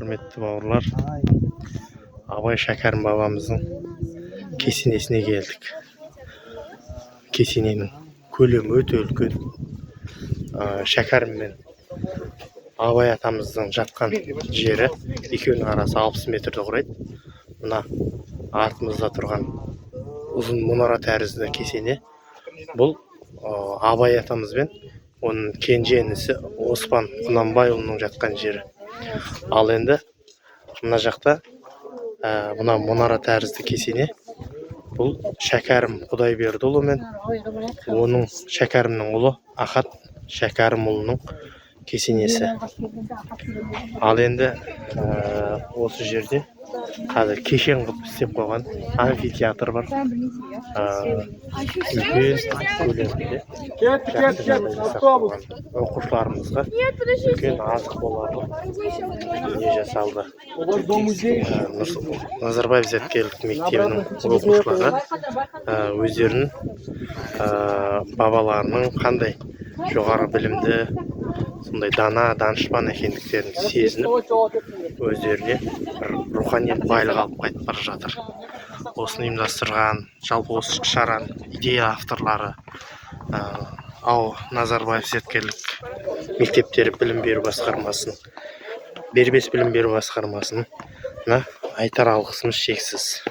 Құрметті бауырлар, Абай, Шәкәрім бабамыздың кесенесіне келдік. Кесененің көлемі өте үлкен. Шәкәрім мен Абай атамыздың жатқан жері, екеуінің арасы 60 метрді құрайды. Мына артымызда тұрған ұзын мұнара тәрізді кесене, бұл Абай атамыз бен оның кенже інісі Оспан Құнанбайұлының жатқан жері. Ал енді мына жақта мына мұнара тәрізді кесене, бұл Шәкәрім Құдайбердіұлы мен оның, Шәкәрімнің ұлы Ахат Шәкәрімұлының кесенесі. Ал енді осы жерде қазір кешен қылып істеп қойған амфитеатр бар. Үлкен көлемде, жақсы жағдай жасап қойған. Оқушыларымызға үлкен азық боларлық дүние жасалды. У вас дом музей? Назарбаев зияткерлік мектебінің оқушылары өздерінің бабаларының қандай жоғары білімді, сондай дана, данышпан екендіктерін сезініп, өздеріне бір рухани байлық алып қайтып бара жатыр. Осыны ұйымдастырған, жалпы осы шараның идея авторлары ау Назарбаев зияткерлік мектептері білім беру басқармасының, дербес білім беру басқармасының айтар алғысымыз шексіз.